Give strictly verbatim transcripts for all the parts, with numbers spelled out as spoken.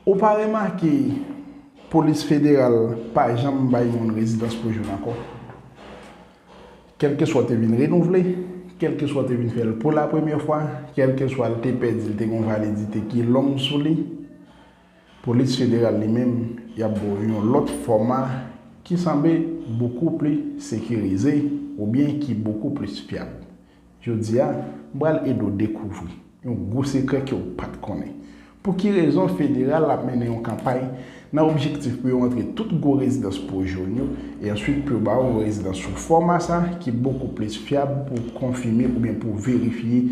Ou pa remake polis federal pa janm bay moun rezidans pou jwenn ankò? Kèlkeswa w te vin renouvle, kèlkeswa w te vin fè l pou la premyè fwa, kèlkeswa l te pèdi, l te gen yon validite ki long sou li, polis federal li menm, y ap ba w yon lòt fòma ki sanble bokou pli sekirize oubyen ki bokou plis fyab. Jodi a, m pral ede w dekouvri yon gwo sekrè ke w pa t konnen. Pou ki rezon federal ap mennen yon kanpay nan objektif pou yo rantre tout gwo rezidans pou w jwenn yo, e answit pou yo ba w yon rezidans sou fòma sa ki bokou plis fyab pou konfime oubyen pou verifye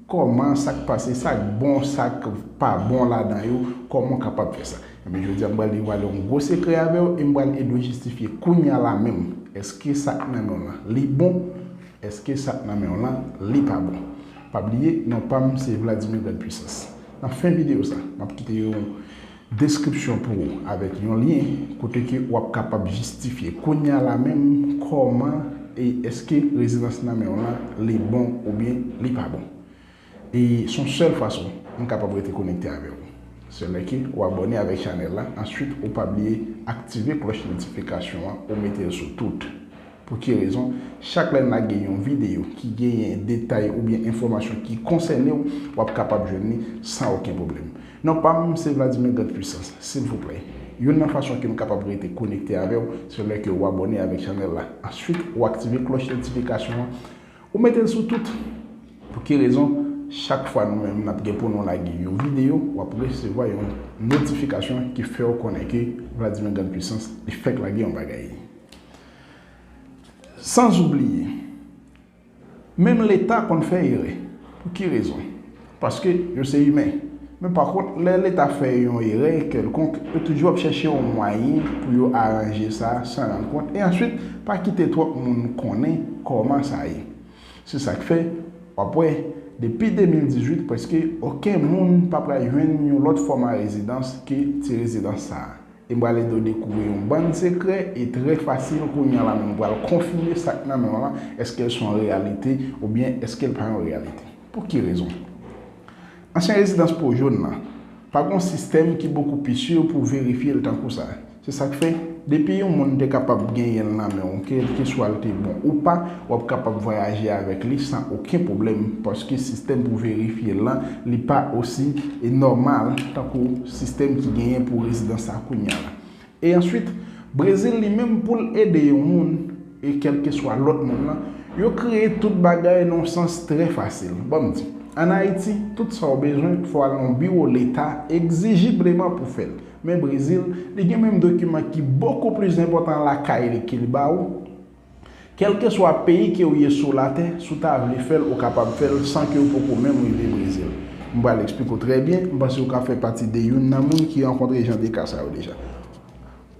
kòman sa k pase, sa k bon, sa k pa bon ladan yo, kòman w kapab fè sa. Ebyen, jodi a, m pral devwale yon gwo sekrè avè w e m pral ede w jistifye kounye a la menm. Èske sa k nan men w lan, li bon? Èske sa k nan men w lan, li pa bon? Pa bliye, non pa m se Vladimir Grande Puissance. Nan fen videyo sa, m ap kite yon deskripsyon pou ou avèk yon lyen kote ke w ap kapab jistifye kounye a la menm kòman e èske rezidans nan men w lan, li bon oubyen li pa bon. E se yon sèl fason m kapab rete konekte avè w. Se lè ke w abòne avèk chanèl la, answit ou pa bliye aktive klòch notifikasyon an, ou mete l sou tout. Pou ki rezon? Chak lè n lage yon videyo ki genyen detay oubyen enfòmasyon ki konsène w, w ap kapab jwenn li san okenn pwoblèm. Non pa m se Vladimir Grande Puissance. Silvouplè, youn nan fason ke m kapab rete konekte avè w, se lè ke w abòne avèk chanèl la. Answit, ou aktive klòch notifikasyon an, ou mete l sou tout. Pou ki rezon? Chak fwa nou menm n ap gen pou nou lage yon videyo, w ap resevwa yon notifikasyon ki fè w konnen ke Vladimir Grande Puissance li fèk lage yon bagay. Sanzoubliye, menm Leta konn fè erè. Pou ki rezon? Paske yo se imen. Men pa kont, lè Leta fè yon erè kèlkonk, yo toujou ap chèche yon mwayen pou yo aranje sa san rann kont. E answit, pa kite twòp moun konnen kòman sa ye. Se sa k fè, w ap wè, depi de mil dizuit, prèske okenn moun pa pral jwenn yon lòt fòma rezidans ke ti rezidans sa a. E m pral ede w dekouvri yon bann sekrè e trè fasil kounye a la menm. M pral konfime sa k nan men w lan, èske l se yon reyalite oubyen èske l pa yon reyalite. Pou ki rezon? Ansyen rezidans po jòn nan pa gen yon sistèm ki bokou pi si pou verifye l tankou sa. Se sa k fè, depi yon moun te kapab genyen l nan men w, kèlkeswa l te bon ou pa, w ap kapab vwayaje avèk li san okenn pwoblèm, paske sistèm pou verifye l lan, li pa osi e nòmal tankou sistèm ki genyen pou rezidans sa kounye a la. E answit, Brezil li menm pou l ede yon moun, e kèlkeswa lòt moun lan, yo kreye tout bagay nan yon sans trè fasil. Ban m di, ann Ayiti, tout sa w bezwen, fò w al nan yon biwo Leta egzijibleman pou fè l. Men Brezil, li gen menm dokiman ki bokou plis enpòtan lakay li ke li ba ou. Kèlkeswa peyi ke w ye sou latè, si w ta vle fè l, ou kapab fè l san ke w poko menm rive Brezil. M pral eksplike w trè byen, m panse w ka fè pati de youn nan moun ki rankontre jan de ka sa yo deja.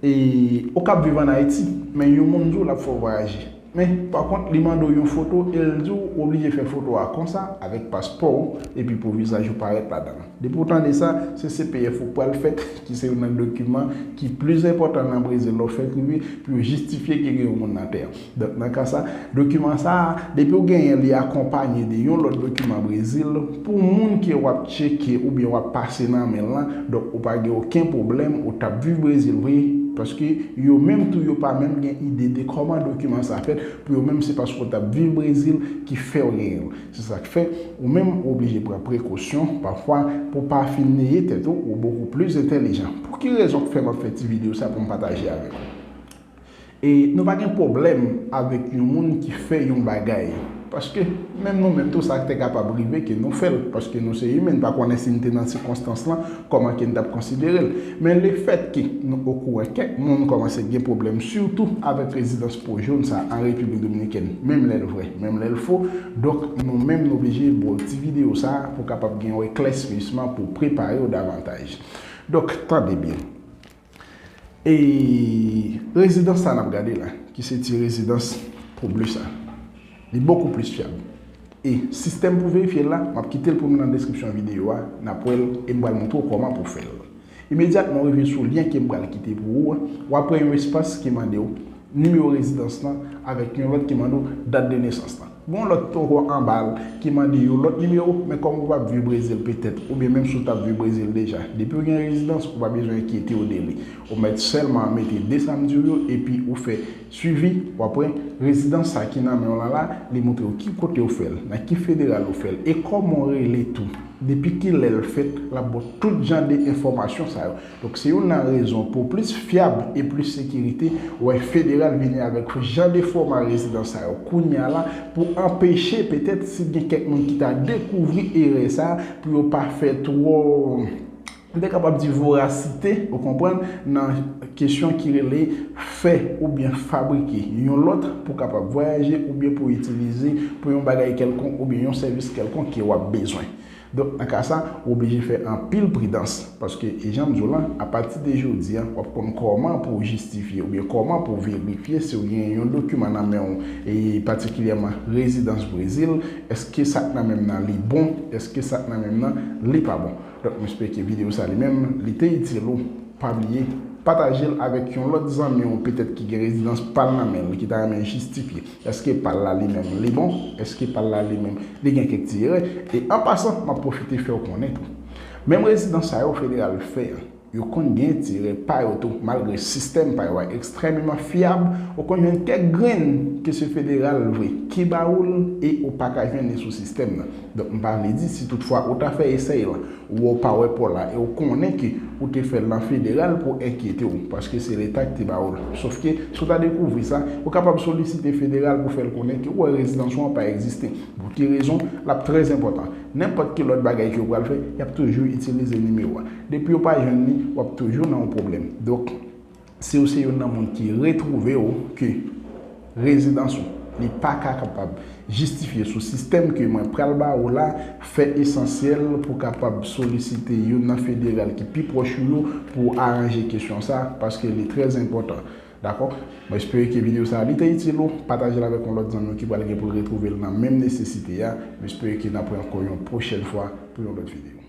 E ou kab viv ann Ayiti, men yon moun di w l ap fè w vwayaje. Men, pa kont, li mande w yon foto e l di w ou oblije fè foto a konsa, avèk paspò w, epi pou vizaj ou parèt ladan l. Depi w tande sa, se C P F ou pral fèt, ki se youn nan dokiman ki plis enpòtan nan Brezil lè w fèk rive, pou yo jistifye ke gen yon moun nan tè a. Donk, nan ka sa, dokiman sa a, depi w genyen l, li akonpanye de yon lòt dokiman Brezil pou moun ke w ap tcheke oubyen w ap pase nan men l lan. Donk, ou pa gen okenn pwoblèm, ou t ap viv Brezil vre, paske yo menm tou, yo pa menm gen ide de kòman dokiman sa fèt, pou yo menm, se paske w t ap viv Brezil ki fè w genyen l. Se sa k fè, ou menm, ou oblije pran prekosyon, pafwa, pou w pa fin neye tèt ou, ou bokou plis entèlijan. Pou ki rezon k fè m ap fè ti videyo sa pou m pataje avèk ou? E nou pa gen pwoblèm avèk yon moun ki fè yon bagay. Paske, menm nou menm tou, sa te kapab rive ke nou fè l. Paske nou se imen, n pa konnen si n te nan sikonstans lan, kòman ke n t ap konsidere l. Men lefètke nou okouran kèk moun kòmanse gen pwoblèm, sitou avèk rezidans po jòn sa an Repiblik Dominikèn, menm lè l vrè, menm lè l fo. Donk, nou menm, nou oblije ba w ti videyo sa pou kapab gen yon eklèsisman pou prepare w davantaj. Donk, tande byen. E rezidans sa n ap gade la, ki se ti rezidans pou ble sa, li bokou plis fyab. E sistèm pou verifye l la, m ap kite l pou nou nan deskripsyon videyo a, n ap wè l e m pral montre w kòman pou w fè l. Imedyatman w rive sou lyen ke m pral kite pou ou a, w ap wè yon espas ki mande w nimewo rezidans lan avèk yon lòt ki mande w dat de nesans lan. Gon lòt toro anba l ki mande yon lòt nimewo, men kòm ou p ap viv Brezil petèt, oubyen menm si w t ap viv Brezil deja, depi w gen rezidans, ou pa bezwen enkyete w de li. Ou mèt sèlman mete de sa m di w yo, epi ou fè swivi, w ap wè rezidans sa ki nan men w lan la, li montre w ki kote w fè l, nan ki federal ou fè l, e kòman w rele tou. Depi kilè l fèt, l ap ba w tout jan de enfòmasyon sa yo. Donk, se youn nan rezon pou plis fyab e plis sekirite, w wè federal vini avèk jan de fòma rezidans sa yo kounye a la pou anpeche petèt si gen kèk moun ki ta dekouvri erè sa, pou yo pa fè twò, m te kapab di vorasite, ou konprann, nan kesyon ki rele fè oubyen fabrike yon lòt pou kapab vwayaje oubyen pou itilize pou yon bagay kèlkonk oubyen yon sèvis kèlkonk ke w ap bezwen. Donk, nan ka sa, ou oblije fè anpil pridans, paske, e jan m di w lan, apati de jodi a, w ap konn kòman pou w jistifye oubyen kòman pou w verifye si w gen yon dokiman nan men w, e patikilyèman rezidans Brezil, èske sa k nan men m nan li bon, èske sa k nan men m nan li pa bon. Donk, m espere ke videyo sa li menm, li te itil ou. Pa bliye, pataje l avèk yon lòt zanmi w petèt ki gen rezidans pa l nan men l, ki ta renmen jistifye. Èske pa l la li menm li bon? Èske pa l la li menm li gen kèk ti erè? E an pasan, m ap pwofite fè w konnen tou. Menm rezidans sa yo federal fè an, yo konn gen ti erè pa yo tou, malgre sistèm pa yo a ekstrèmeman fyab, ou konn jwenn kèk grenn ke se federal vre ki ba ou l e ou pa ka jwenn li sou sistèm nan. Donk, m pa vle di si toutfwa ou ta fè esèy lan, ou wè w pa wè pa w la, e w konnen ke ou te fè l nan federal pou enkyete w, paske se leta ki te ba w l. Sòf ke, si w ta dekouvri sa, ou kapab solisite federal pou fè l konnen ke w wè rezidans ou an pa egziste. Pou ki rezon? L ap trè enpòtan. Nenpòt ki lòt bagay ke w pral fè, y ap toujou itilize nimewo a. Depi yo pa jwenn li, w ap toujou nan yon pwoblèm. Donk, si w se youn nan moun ki retwouve w ke rezidans ou, li pa ka kapab jistifye sou sistèm ke mwen pral ba ou la, fè esansyèl pou w kapab solisite youn nan federal ki pi pwòch ou yo pou w aranje kesyon sa, paske li trè enpòtan. Dakò? Mwen espere ke videyo sa a li te itil ou, pataje l avèk yon lòt zanmi w ki pral gen pou l retwouve l nan menm nesesite a. Mwen espere ke n ap wè ankò yon pwochèn fwa pou yon lòt videyo.